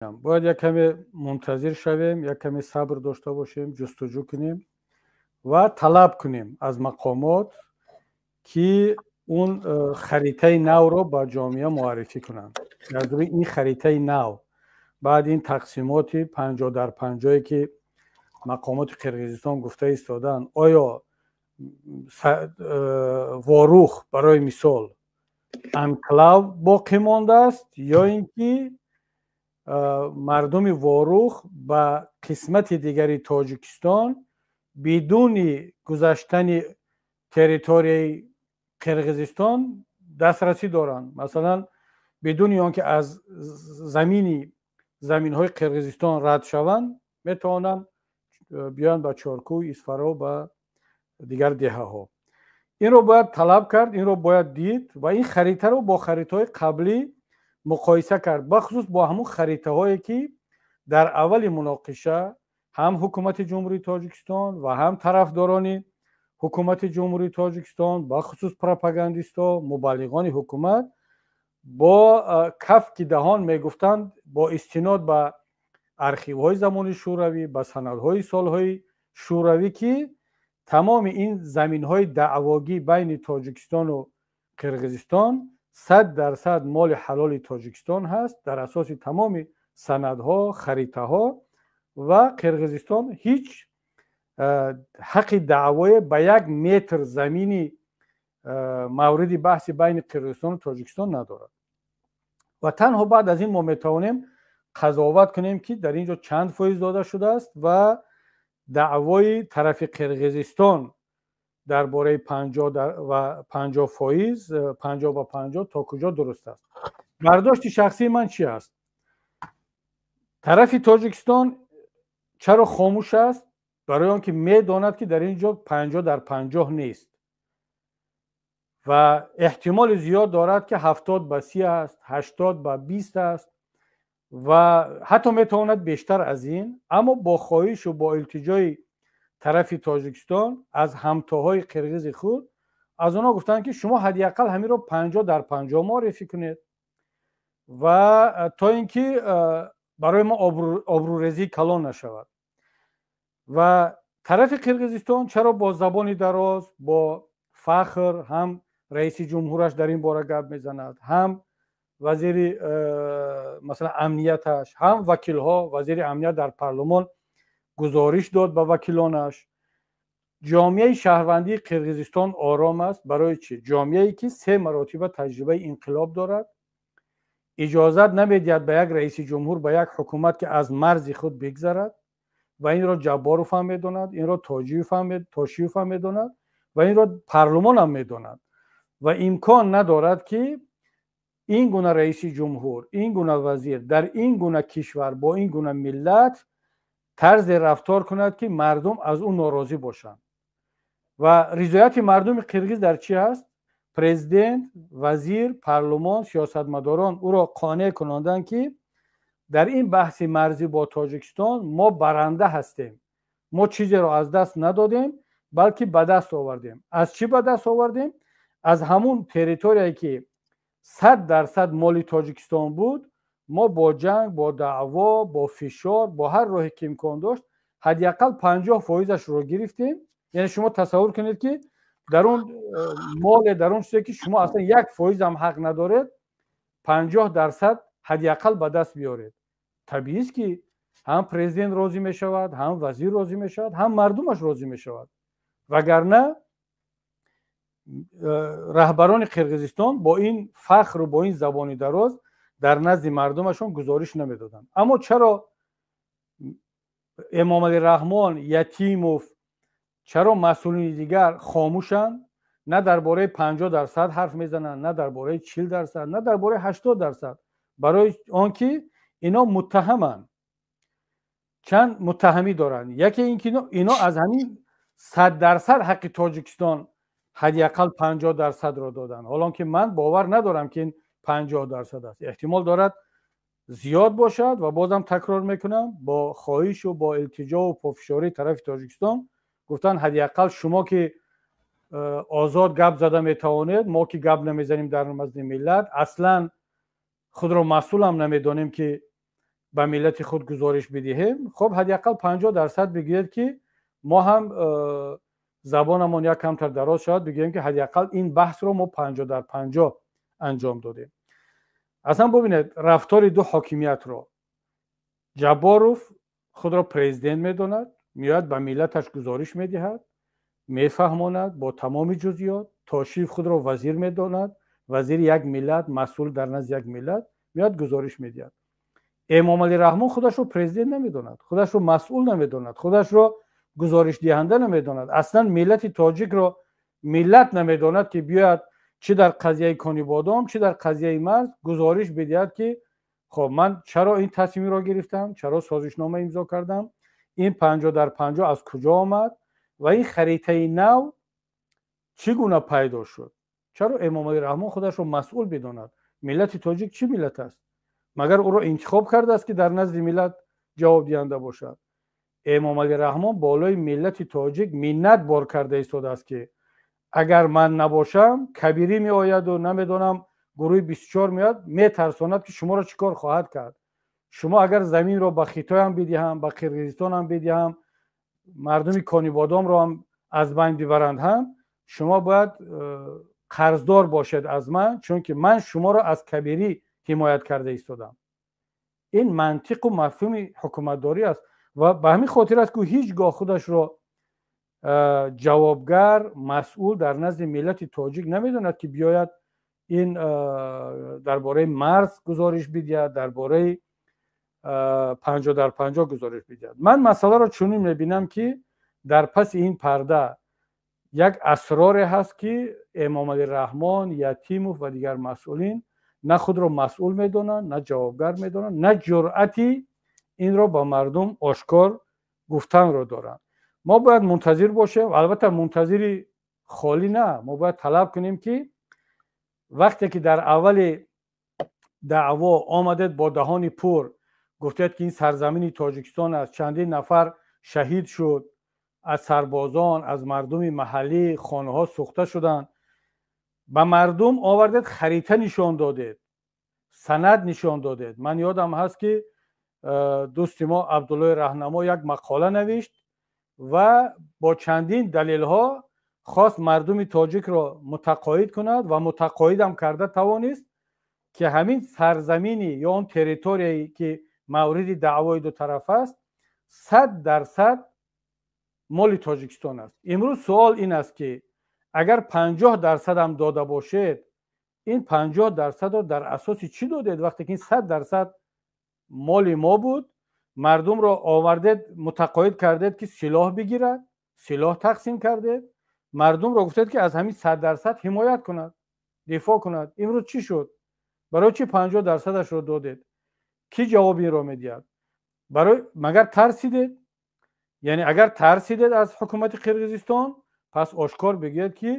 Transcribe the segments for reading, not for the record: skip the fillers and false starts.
Бояд як каме мунтазир шавем, як каме сабр дошта бошем, ҷустуҷӯ кунем ва талаб кунем аз мақомот, ки он харитаи навро ба ҷомеа муаррифӣ кунанд. Аз рӯи ин харитаи нав, баъд ин тақсимоти 50 дар 50-е, ки мақомоти Қирғизистон гуфта истодаанд, оё Ворух, барои мисол, анклав боқӣ мондааст ё ин ки мардуми Ворух ба қисмати дигари Тоҷикистон бидуни гузаштани территорияи Қирғизистон дастрасӣ доранд, масалан, бидуни он ки аз заминҳои Қирғизистон рад шаванд, метавонанд биёянд ба Чоркӯ, Исфаро, ба дигар деҳаҳо. Инро бояд талаб кард, инро бояд дид ва ин харитаро бо харитаҳои қаблӣ муқоиса кард, бахусус бо ҳамун харитаҳое, ки дар аввали муноқиша ҳам ҳукумати Ҷумҳурии Тоҷикистон ва ҳам тарафдорони ҳукумати Ҷумҳурии Тоҷикистон, бахусус пропагандистҳо, мубаллиғони ҳукумат бо кафки даҳон мегуфтанд, бо истинод ба архивҳои замони шӯравӣ, ба санадҳои солҳои шӯравӣ, ки тамоми ин заминҳои даъвогӣ байни Тоҷикистону Қирғизистон 100% моли ҳалоли Тоҷикистон ҳаст дар асоси тамоми санадҳо, харитаҳо, ва Қирғизистон ҳеҷ ҳаққи даъвое ба як метр замини мавриди баҳси байни Қирғизистону Тоҷикистон надорад. Ва танҳо баъд аз ин мо метавонем қазоват кунем, ки дар ин ҷо чанд фоиз дода шудааст ва даъвои тарафи Қирғизистон дар бораи 50 ва 50%, 50 ба 50, то куҷо дуруст аст. Бардошти шахсии ман чи аст? Тарафи Тоҷикистон чаро хомӯш аст? Барои он ки медонад, ки дар ин ҷо 50 дар 50 нест ва эҳтимоли зиёд дорад, ки 70 ба 30 аст, 80 ба 20 аст ва ҳатто метавонад бештар аз ин. Аммо бо хоҳишу бо илтиҷои тарафи Тоҷикистон аз ҳамтоҳои қирғизи худ, аз онҳо гуфтанд, ки шумо ҳадди ақал ҳаминро 50 дар 50 муаррифӣ кунед ва то ин ки барои мо обрӯрезии калон нашавад. Ва тарафи Қирғизистон чаро бо забони дароз, бо фахр, ҳам раиси ҷумҳураш дар ин бора гап мезанад, ҳам вазири, масалан, амнияташ, ҳам вакилҳо, вазири амният дар парлумон гузориш дод ба вакилонаш? Ҷомеаи шаҳрвандии Қирғизистон ором аст. Барои чӣ? Ҷомеае, ки се маротиба таҷрибаи инқилоб дорад, иҷозат намедиҳад ба як раиси ҷумҳур, ба як ҳукумат, ки аз марзи худ бигзарад. Ва инро Ҷабборов ҳам медонад, инро Тошиев ҳам медонад ва инро парлумон ҳам медонад. Ва имкон надорад, ки ин гуна раиси ҷумҳур, ин гуна вазир дар ин гуна кишвар бо ин гуна миллат тарзе рафтор кунад, ки мардум аз ӯ норозӣ бошанд. Ва ризояти мардуми қирғиз дар чӣ ҳаст? Президент, вазир, парлумон, сиёсатмадорон ӯро қонеъ кунонданд, ки дар ин баҳси марзӣ бо Тоҷикистон мо баранда ҳастем, мо чизеро аз даст надодем, балки ба даст овардем. Аз чӣ ба даст овардем? Аз ҳамун территорияе, ки 100% моли Тоҷикистон буд, мо бо ҷанг, бо даъво, бо фишор, бо ҳар роҳе ки имкон дошт, ҳадди ақал 50 фоизашро гирифтем. Яъне шумо тасаввур кунед, ки дар он моле, дар он чизе, ки шумо аслан 1 фоизам ҳақ надоред, 50% ҳадди ақал ба даст биёред. Табиист, ки ҳам президент розӣ мешавад, ҳам вазир розӣ мешавад, ҳам мардумаш розӣ мешавад. Вагарна раҳбарони Қирғизистон бо ин фахру бо ин забони дароз дар назди мардумашон гузориш намедоданд. Аммо чаро Эмомалӣ Раҳмон, Ятимов, чаро масъулини дигар хомӯшанд? На дар бораи 50% ҳарф мезананд, на дар бораи 40%, на дар бораи 80%. Барои он ки ино муттаҳаманд, чанд муттаҳамӣ доранд. Яке ин ки ино аз ҳамин 100% ҳаққи Тоҷикистон ҳадди ақал 50%-ро доданд, ҳолон ки ман бовар надорам, ки ин 50% аст, эҳтимол дорад зиёд бошад. Ва бозам такрор мекунам, бо хоҳишу бо илтиҷову пофишории тарафи Тоҷикистон гуфтанд, ҳадди ақал шумо, ки озод гап зада метавонед, мо ки гап намезанем дар назди миллат, аслан худро масъулам намедонем, ки Ба миллати худ гузориш бидиҳем. Хуб, ҳадди ақал 50% бигӯед, ки мо ҳам забонамон як камтар дароз шавад, бигӯем, ки ҳадди ақал ин баҳсро мо 50 дар 50 анҷом додем. Аслан бубинед рафтори ду ҳокимиятро. Ҷабборов худро президент медонад, меояд, ба миллаташ гузориш медиҳад, мефаҳмонад бо тамоми ҷузъиёт. Тошиев худро вазир медонад, вазири як миллат, масъул дар назди як миллат, меояд, гузориш медиҳад. Эмомалӣ Раҳмон худашро президент намедонад, худашро масъул намедонад, худашро гузоришдиҳанда намедонад, аслан миллати тоҷикро миллат намедонад, ки биёяд, чӣ дар қазияи Конибодом, чӣ дар қазияи марз гузориш бидиҳад, ки хоб, ман чаро ин тасмимро гирифтам, чаро созишнома имзо кардам, ин 50 дар 50 аз куҷо омад ва ин харитаи нав чӣ гуна пайдо шуд. Чаро Эмомалӣ Раҳмон худашро масъул бидонад? Миллати тоҷик чӣ миллат аст? Магар ӯро интихоб кардааст, ки дар назди миллат ҷавобдиҳанда бошад? Эмомалӣ Раҳмон болои миллати тоҷик миннат бор карда истодааст, ки агар ман набошам, Кабирӣ меояду, намедонам, гурӯҳи 24 меояд, метарсонад, ки шуморо чӣ кор хоҳад кард. Шумо агар заминро ба Хитоям бидиҳам, ба Қирғизистонам бидиҳам, мардуми Конибодомро ҳам аз байн бибаранд ҳам, шумо бояд қарздор бошед аз ман, чунки ман шуморо аз Кабирӣ ҳимоят карда истодам. Ин мантиқу мафҳуми ҳукуматдорӣ аст ва ба ҳамин хотир аст, ки ҳеҷ гоҳ худашро ҷавобгар, масъул дар назди миллати тоҷик намедонад, ки биёяд, ин дар бораи марз гузориш бидиҳад, дар бораи 50 дар 50 гузориш бидиҳад. Ман масъаларо чунин мебинам, ки дар паси ин парда як асроре ҳаст, ки Эмомалӣ Раҳмон, Ятимов ва дигар масъулин на худро масъул медонанд, на ҷавобгар медонанд, на ҷуръати инро ба мардум ошкор гуфтанро доранд. Мо бояд мунтазир бошем. Албатта, мунтазири холӣ на, мо бояд талаб кунем, ки вақте ки дар аввали даъво омадед, бо даҳони пур гуфтед, ки ин сарзамини Тоҷикистон аст, чандин нафар шаҳид шуд аз сарбозон, аз мардуми маҳаллӣ, хонаҳо сӯхта шуданд, ба мардум овардед, харита нишон додед, санад нишон додед. Ман ёдам ҳаст, ки дӯсти мо Абдуллои Раҳнамо як мақола навишт ва бо чандин далелҳо хост мардуми тоҷикро мутақоид кунад ва мутақоидам карда тавонист, ки ҳамин сарзамини ё он территорияе, ки мавриди даъвои дутараф аст, 100% моли Тоҷикистон аст. Имрӯз суол ин аст, ки агар 50%-ам дода бошед, ин 50%-ро дар асоси чӣ додед, вақте ки ин 100% моли мо буд? Мардумро овардед, мутақоид кардед, ки силоҳ бигирад, силоҳ тақсим кардед, мардумро гуфтед, ки аз ҳамин 100% ҳимоят кунад, дифоъ кунад. Имрӯз чӣ шуд? Барои чӣ 50%-ашро додед? Кӣ ҷавоби инро медиҳад? Барои магар тарсидед? Яъне агар тарсидед аз ҳукумати Қирғизистон, пас ошкор бигӯед, ки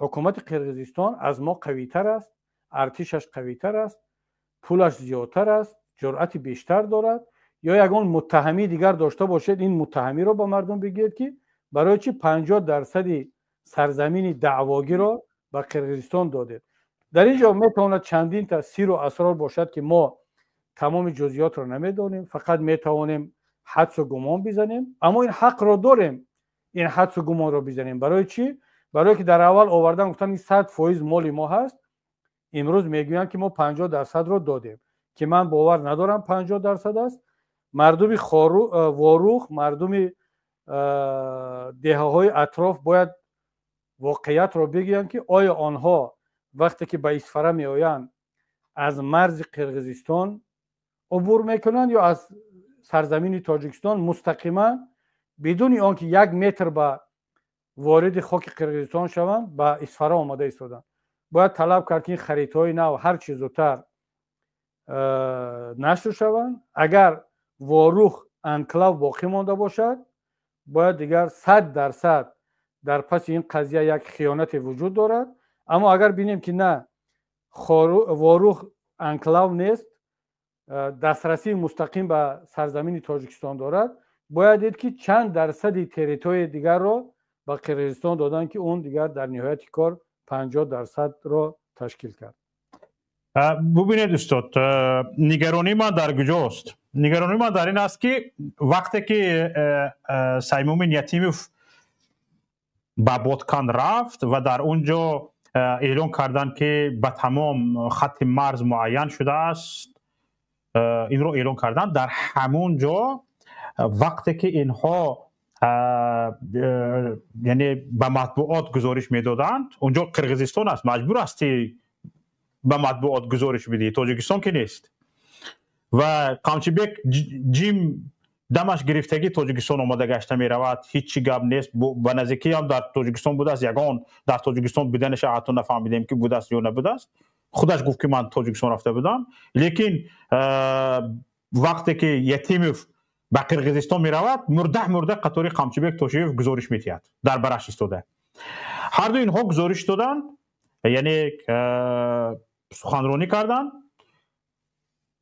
ҳукумати Қирғизистон аз мо қавитар аст, артишаш қавитар аст, пулаш зиёдтар аст, ҷуръати бештар дорад, ё ягон муттаҳамии дигар дошта бошед, ин муттаҳамиро ба мардум бигӯед, ки барои чӣ 50%-и сарзамини даъвогиро ба Қирғизистон додед. Дар ин ҷо метавонад чандинта сиру асрор бошад, ки мо тамоми ҷузъиётро намедонем, фақат метавонем ҳадсу гумон бизанем. Аммо ин ҳақро дорем, ин ҳадсу гумонро бизанем. Барои чӣ? Барое ки дар аввал овардан, гуфтан, ин 100% моли мо ҳаст, имрӯз мегӯянд, ки мо 50%-ро додем, ки ман бовар надорам 50% аст. Мардуми Ворух, мардуми деҳаҳои атроф бояд воқеиятро бигӯянд, ки оё онҳо вақте ки ба Исфара меоянд, аз марзи Қирғизистон убур мекунанд ё аз сарзамини Тоҷикистон мустақиман, бидуни он ки як метр ба вориди хоки Қирғизистон шаванд, ба Исфара омада истоданд. Бояд талаб кард, ки ин харитаҳои нав ҳар чӣ зудтар нашр шаванд. Агар Ворух анклав боқӣ монда бошад, бояд дигар 100% дар паси ин қазия як хиёнате вуҷуд дорад. Аммо агар бинем, ки на, Ворух анклав нест, дастрасии мустақим ба сарзамини Тоҷикистон дорад, бояд дид, ки чанд дарсади территорияи дигарро ба Қирғизистон доданд, ки он дигар дар ниҳояти кор 50%-ро ташкил кард. Бубинед, устод, нигаронии ман дар куҷост? Нигаронии ман дар ин аст, ки вақте ки Саймумин Ятимов ба Боткан рафт ва дар он ҷо эълон карданд, ки ба тамом хатти марз муайян шудааст, инро эълон карданд, дар ҳамон ҷо вақте ки инҳо, яъне, ба матбуот гузориш медоданд, он ҷо Қирғизистон аст, маҷбур ҳастӣ ба матбуот гузориш бидиҳӣ, Тоҷикистон ки нест. Ва Қамчибек ҷим дамаш гирифтагӣ Тоҷикистон омада гашта меравад, ҳеҷ гап нест, ба наздикиам дар Тоҷикистон будааст, ягон дар Тоҷикистон буданаша ҳатто нафаҳмидем, ки будааст ё набудааст. Худаш гуфт, ки ман Тоҷикистон рафта будам. Лекин вақте ки Ятимов ба Қирғизистон меравад, мурда мурда қатори Қамчибек Тошиев гузориш медиҳад, дар бараш истода. Ҳарду инҳо гузориш доданд, яъне суханронӣ карданд.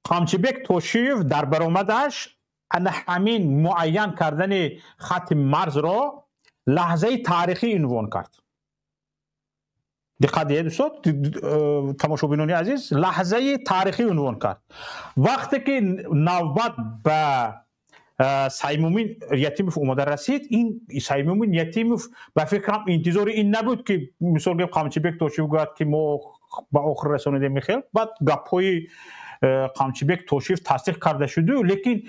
Қамчибек Тошиев дар баромадаш ана ҳамин муайян кардани хатти марзро лаҳзаи таърихӣ унвон кард. Диққат диҳед, устод, тамошобинони азиз, лаҳзаи таърихӣ унвон кард. Вақте ки навбат ба Саймумин Ятимов омада расид, ин Саймумин Ятимов, ба фикрам, интизори ин набуд, ки мисол гӯем, Қамчибек Тошиев гӯяд, ки мо ба охир расонидем. Хел баъд гапҳои Қамчибек Тошиев тасдиқ карда шуду, лекин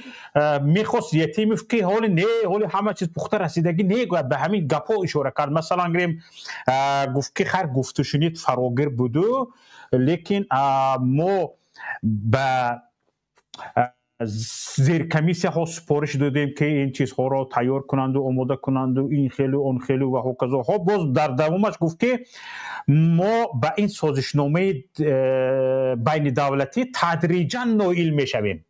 мехост Ятимов, ки ҳоли не, ҳоли ҳама чиз пухта расидагӣ не гӯяд, ба ҳамин гапҳо ишора кард. Масалан гирем, гуфт, ки хайр, гуфтушунид фарогир буду, лекин мо ба зеркомиссияҳо супориш додем, ки ин чизҳоро тайёр кунанду омода кунанду ин хелу он хелу ва ҳоказоҳо. Боз дар давомаш гуфт, ки мо ба ин созишномаи байнидавлатӣ тадриҷан ноил мешавем.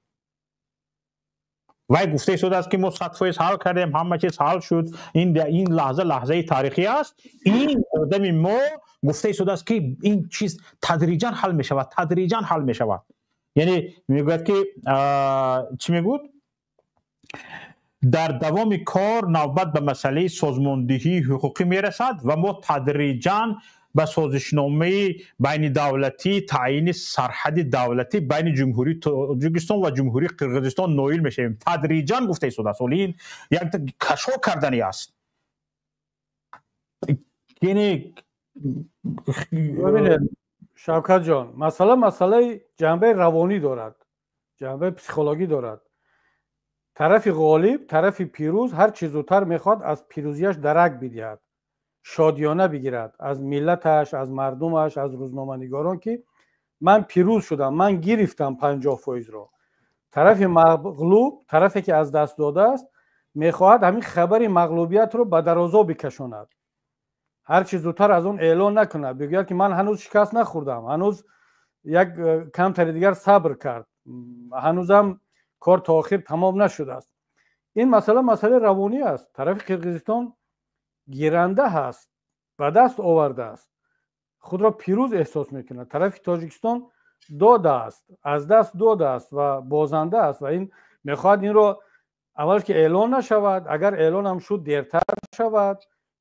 Вай гуфта истодааст, ки мо 100% ҳал кардем, ҳама чиз ҳал шуд, ин лаҳза лаҳзаи таърихӣ аст. Ин одами мо гуфта истодааст, ки ин чиз тадриҷан ҳал мешавад, тадриҷан ҳал мешавад. Яъне мегӯяд, ки чӣ мегӯд, дар давоми кор навбат ба масъалаи созмондиҳии ҳуқуқӣ мерасад ва мо тадриҷан ба созишномаи байнидавлатии таъйини сарҳади давлатӣ байни Ҷумҳурии Тоҷикистон ва Ҷумҳурии Қирғизистон ноил мешавем. Тадриҷан гуфта истодааст. Ҳоли ин як кашо кардани аст, яъне. Шавкатҷон, масъала масъалаи ҷанбаи равонӣ дорад, ҷанбаи психологӣ дорад. Тарафи ғолиб, тарафи пирӯз ҳар чӣ зудтар мехоҳад аз пирӯзияш дарак бидиҳад, шодиёна бигирад аз миллаташ, аз мардумаш, аз рӯзноманигорон, ки ман пирӯз шудам, ман гирифтам 50%-ро. Тарафи мағлуб, тарафе ки аз даст додааст, мехоҳад ҳамин хабари мағлубиятро ба дарозо бикашонад, ҳар чӣ зудтар аз он эълон накунад, бигӯяд, ки ман ҳанӯз шикаст нахӯрдам, ҳанӯз як камтари дигар сабр кард, ҳанӯзам кор то охир тамом нашудааст. Ин масъала масъалаи равонӣ аст. Тарафи Қирғизистон гиранда ҳаст, ба даст овардааст, худро пирӯз эҳсос мекунад. Тарафи Тоҷикистон додааст, аз даст додааст ва бозанда аст ва ин мехоҳад инро аввал ки эълон нашавад, агар эълонам шуд, дертар шавад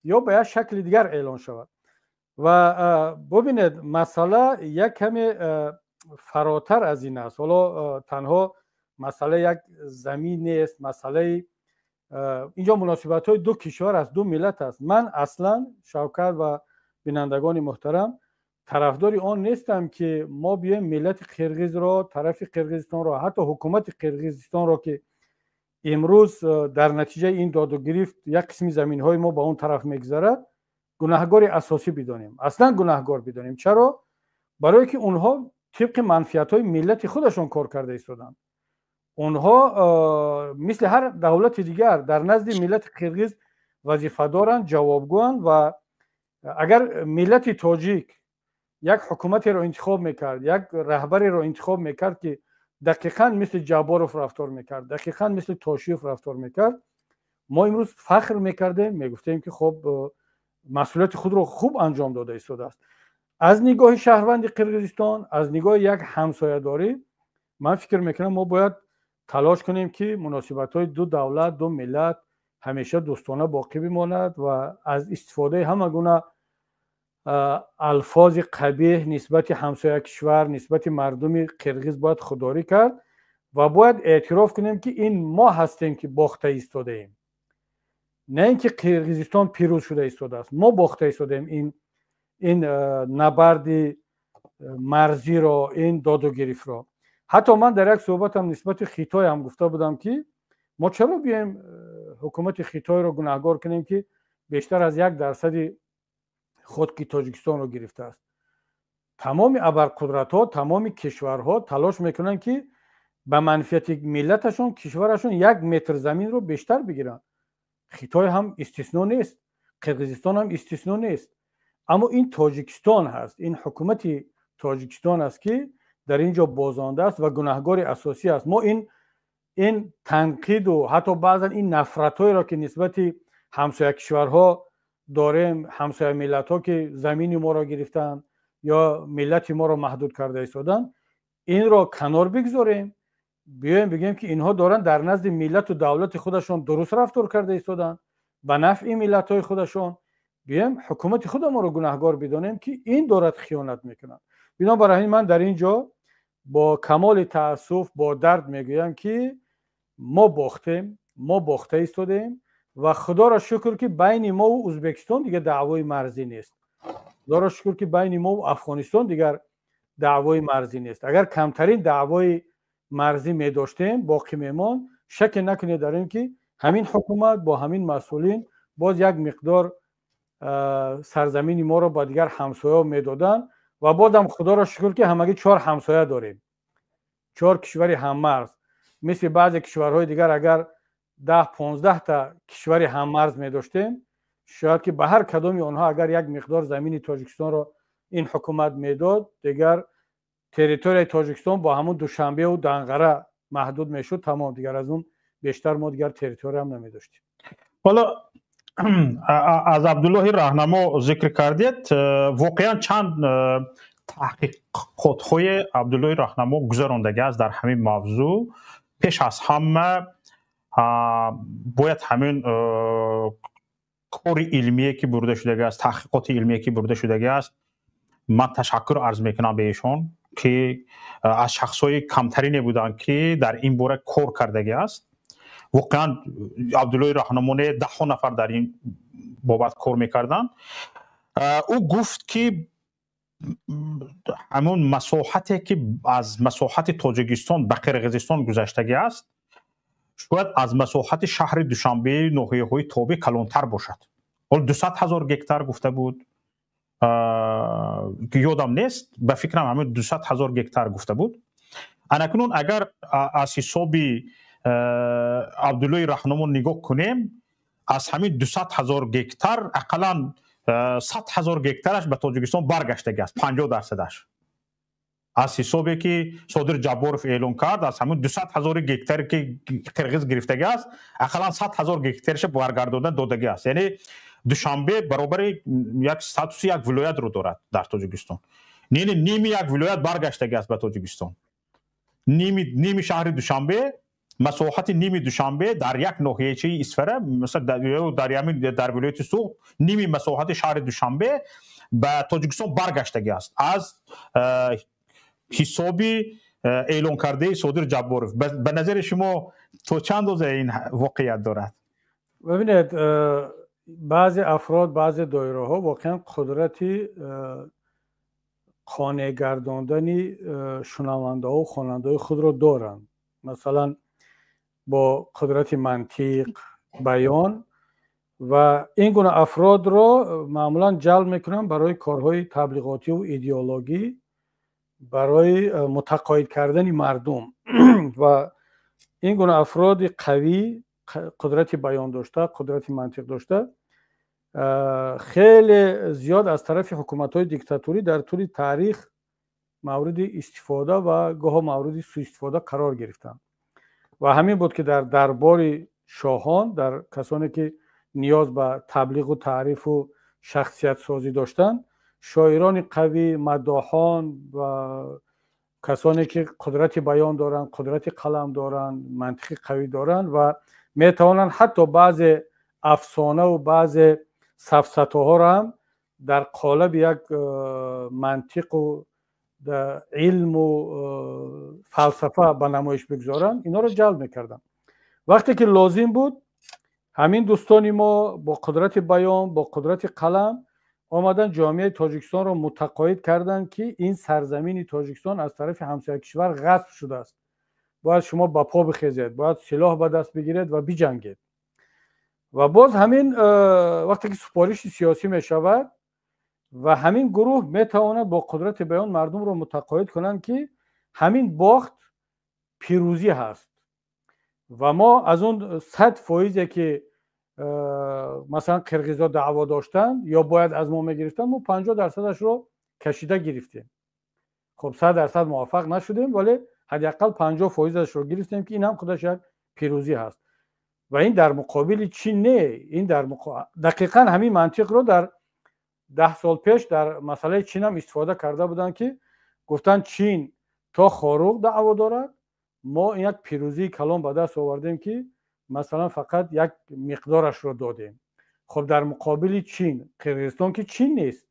ё ба як шакли дигар эълон шавад. Ва бубинед, масъала як каме фаротар аз ин аст. Ҳоло танҳо масъала як замин нест, масъалаи инҷо муносибатҳои ду кишвар аст, ду миллат аст. Ман аслан, Шавкат ва бинандагони муҳтарам, тарафдори он нестам, ки мо биёем миллати қирғизро, тарафи Қирғизистонро, ҳатто ҳукумати Қирғизистонро, ки имрӯз дар натиҷаи ин доду гирифт як қисми заминҳои мо ба он тараф мегузарад, гунаҳгори асосӣ бидонем, аслан гунаҳгор бидонем. Чаро? Барое ки онҳо тибқи манфиатҳои миллати худашон кор карда истоданд. Онҳо мисли ҳар давлати дигар дар назди миллати қирғиз вазифа доранд, ҷавобгӯянд. Ва агар миллати тоҷик як ҳукуматеро интихоб мекард, як раҳбареро интихоб мекард, ки дақиқан мисли Ҷабборов рафтор мекард, дақиқан мисли Тошиев рафтор мекард, мо имрӯз фахр мекардем, мегуфтем, ки хоб, масъулияти худро хуб анҷом дода истодааст. Аз нигоҳи шаҳрванди Қирғизистон, аз нигоҳи як ҳамсоядорӣ, ман фикр мекунам, мо бояд талош кунем, ки муносибатҳои ду давлат, ду миллат ҳамеша дӯстона боқӣ бимонад ва аз истифодаи ҳама гуна Алфози қабеҳ нисбати ҳамсоя кишвар, нисбати мардуми қирғиз бояд худдорӣ кард ва бояд эътироф кунем, ки ин мо ҳастем, ки бохта истодаем, на ин ки Қирғизистон пирӯз шуда истодааст. Мо бохта истодаем ин набарди марзиро, ин додугирифтро. Ҳатто ман дар як суҳбатам нисбати Хитой ҳам гуфта будам, ки мо чаро биёем ҳукумати Хитойро гунаҳгор кунем, ки бештар аз 1 дарсади хоки Тоҷикистонро гирифтааст? Тамоми абарқудратҳо, тамоми кишварҳо талош мекунанд, ки ба манфиати миллаташон, кишварашон як метр заминро бештар бигиранд. Хитой ҳам истисно нест, Қирғизистон ҳам истисно нест. Аммо ин Тоҷикистон ҳаст, ин ҳукумати Тоҷикистон аст, ки дар ин ҷо бозондааст ва гунаҳгори асосӣ аст. Мо ин танқиду ҳатто баъзан ин нафратҳоеро, ки нисбати ҳамсоя кишварҳо дорем, ҳамсоя миллатҳо, ки замини моро гирифтаанд ё миллати моро маҳдуд карда истоданд, инро канор бигзорем, биёем бигӯем, ки инҳо доранд дар назди миллату давлати худашон дуруст рафтор карда истоданд, ба нафъи миллатҳои худашон. Биёем ҳукумати худамонро гунаҳгор бидонем, ки ин дорад хиёнат мекунад. Бинобар ҳамин ман дар ин ҷо бо камоли таассуф, бо дард мегӯям, ки мо бохтем, мо бохта истодем ва худоро шукр, ки байни мову Ӯзбекистон дигар даъвои марзӣ нест. Худоро шукр, ки байни мову Афғонистон дигар даъвои марзӣ нест. Агар камтарин даъвои марзӣ медоштем, боқӣ мемонд, шаке накунед дар ин, ки ҳамин ҳукумат бо ҳамин масъулин боз як миқдор сарзамини моро ба дигар ҳамсояҳо медоданд. Ва бозам худоро шукр, ки ҳамагӣ чор ҳамсоя дорем, чор кишвари ҳаммарз. Мисли баъзе кишварҳои дигар, агар 10-15 та кишвари ҳаммарз медоштем, шояд ки ба ҳар кадоми онҳо агар як миқдор замини Тоҷикистонро ин ҳукумат медод, дигар территорияи Тоҷикистон бо ҳамун Душанбеу Данғара маҳдуд мешуд, тамом. Дигар аз он бештар мо дигар территорияам намедоштем. Ҳоло аз Абдуллоҳи Раҳнамо зикр кардед. Воқеан, чанд таҳқиқотҳои Абдуллоҳи Раҳнамо гузарондагӣ аст дар ҳамин мавзӯъ. Пеш аз ҳама бояд ҳамин кори илмие, ки бурда шудагӣ аст, таҳқиқоти илмие, ки бурда шудагӣ аст, ман ташаккур арз мекунам ба эшон, ки аз шахсҳои камтарине буданд, ки дар ин бора кор кардагӣ аст. Воқеан, Абдуллоҳи Раҳнамо не, даҳҳо нафар дар ин бобат кор мекарданд. Ӯ гуфт, ки ҳамон масоҳате, ки аз масоҳати Тоҷикистон ба Қирғизистон гузаштагӣ аст, шояд аз масоҳати шаҳри Душанбеи ноҳияҳои тобеъ калонтар бошад. Ҳоло 200 000 гектар гуфта буд, ёдам нест, ба фикрам, ҳамин 200 000 гектар гуфта буд. Анакнун агар аз ҳисоби Абдуллои Раҳнамо нигоҳ кунем, аз ҳамин 200 000 гектар ақаллан 100 000 гектараш ба Тоҷикистон баргаштагӣ аст, 50 дарсадаш. Аз ҳисобе, ки Содир Ҷабборов эълон кард, аз ҳамин 200 ҳазори гектаре, ки қирғиз гирифтагӣ аст, ақаллан 100 000 гектараша баргардонда додагӣ аст. Яъне Душанбе баробари як статуси як вилоятро дорад дар Тоҷикистон, ними як вилоят баргаштагӣ аст ба Тоҷикистон. Ними шаҳри Душанбе, масоҳати ними Душанбе дар як ноҳиячаи Исфара, масалан, дар вилояти Суғд, ними масоҳати шаҳри Душанбе ба Тоҷикистон баргаштагӣ аст аз ҳисоби эълон кардаи Содир Ҷабборов. Ба назари шумо, то чанд андоза ин воқеият дорад? Бибинед, баъзе афрод, баъзе доираҳо воқеан қудрати қонеъ гардондани шунавандаҳо, хонандаҳои худро доранд, масалан, бо қудрати мантиқ, баён. Ва ин гуна афродро маъмулан ҷалб мекунанд барои корҳои таблиғотиву идеологӣ, барои мутақоид кардани мардум. Ва ин гуна афроди қавӣ, қудрати баён дошта, қудрати мантиқ дошта, хеле зиёд аз тарафи ҳукуматҳои диктатурӣ дар тӯли таърих мавриди истифода ва гоҳо мавриди суистифода қарор гирифтанд. Ва ҳамин буд, ки дар дарбори шоҳон, дар касоне, ки ниёз ба таблиғу таърифу шахсиятсозӣ доштанд, шоирони қавӣ, маддоҳон ва касоне, ки қудрати баён доранд, қудрати қалам доранд, мантиқи қавӣ доранд ва метавонанд ҳатто баъзе афсонаву баъзе сафсатоҳоро ҳам Дар қолаби як мантиқу илму фалсафа ба намоиш бигзоранд, инҳоро ҷалб мекарданд. Вақте ки лозим буд, ҳамин дӯстони мо бо қудрати баён, бо қудрати қалам омадан, ҷомеаи Тоҷикистонро мутақоид карданд, ки ин сарзамини Тоҷикистон аз тарафи ҳамсоя кишвар ғасб шудааст, бояд шумо ба по бихезед, бояд силоҳ ба даст бигиред ва биҷангед. Ва боз ҳамин вақте ки супориши сиёсӣ мешавад ва ҳамин гурӯҳ метавонад бо қудрати баён мардумро мутақоид кунанд, ки ҳамин бохт пирӯзӣ ҳаст ва мо аз он 100 фоизе, ки масалан қирғизо даъво доштанд ё бояд аз мо мегирифтанд, мо 50 дарсадашро кашида гирифтем. Хуб, 100% муваффақ нашудем, вале ҳадди ақал 50 фоизашро гирифтем, ки ин ҳам худаш як пирӯзӣ ҳаст. Ва ин дар муқобили чин не, ин дар дақиқан ҳамин мантиқро дар 10 сол пеш дар масъалаи Чин ҳам истифода карда буданд, ки гуфтанд, Чин то Хоруғ даъво дорад, мо як пирӯзии калон ба даст овардем, ки масалан фақат як миқдорашро додем. Хуб, дар муқобили Чин Қирғизистон, ки Чин нест,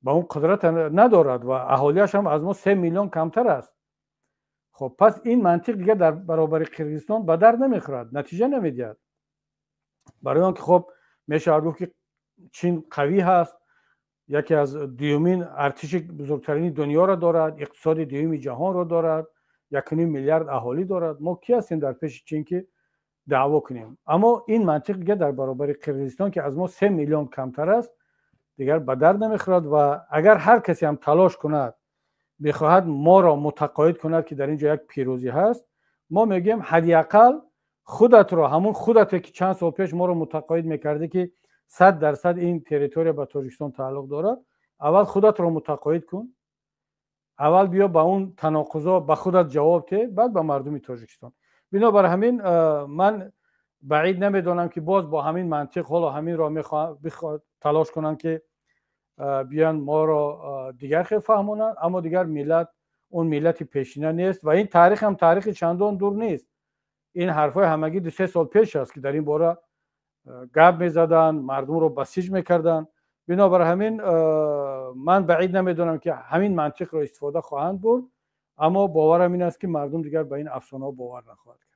ба он қудрат надорад ва аҳолиаш ҳам аз мо 3 миллион камтар аст. Хуб, пас ин мантиқ дигар дар баробари Қирғизистон ба дард намехӯрад, натиҷа намедиҳад. Барои он ки, хуб, мешавад гуфт, ки Чин қавӣ ҳаст, яке аз дуюмин артиши бузургтарини дунёро дорад, иқтисоди дуюми ҷаҳонро дорад, 1,5 миллиард аҳолӣ дорад. Мо ки ҳастем дар пеши Чин, ки даъво кунем? Аммо ин мантиқ дигар дар баробари Қирғизистон, ки аз мо 3 миллион камтар аст, дигар ба дард намехӯрад. Ва агар ҳар касе ҳам талош кунад, бихоҳад моро мутақоид кунад, ки дар ин ҷо як пирӯзӣ ҳаст, мо мегӯем, ҳадди ақал худатро, ҳамун худате, ки чанд сол пеш моро мутақоид мекардӣ, ки 100% ин территория ба Тоҷикистон тааллуқ дорад, аввал худатро мутақоид кун, аввал биё ба он танаққузо ба худат ҷавоб те, баъд ба мардуми Тоҷикистон. Бинобар ҳамин ман баъид намедонам, ки боз бо ҳамин мантиқ ҳоло ҳаминро талош кунанд, ки биёянд, моро дигар хел фаҳмонанд. Аммо дигар миллат он миллати пешина нест ва ин таърих ҳам таърихи чандон дур нест. Ин ҳарфҳои ҳамагӣ 2-3 сол пеш аст, ки дар ин бора гап мезаданд, мардумро басиҷ мекарданд. Бинобар ҳамин ман баъид намедонам, ки ҳамин мантиқро истифода хоҳанд бурд, аммо боварам ин аст, ки мардум дигар ба ин афсонаҳо бовар нахоҳад кард.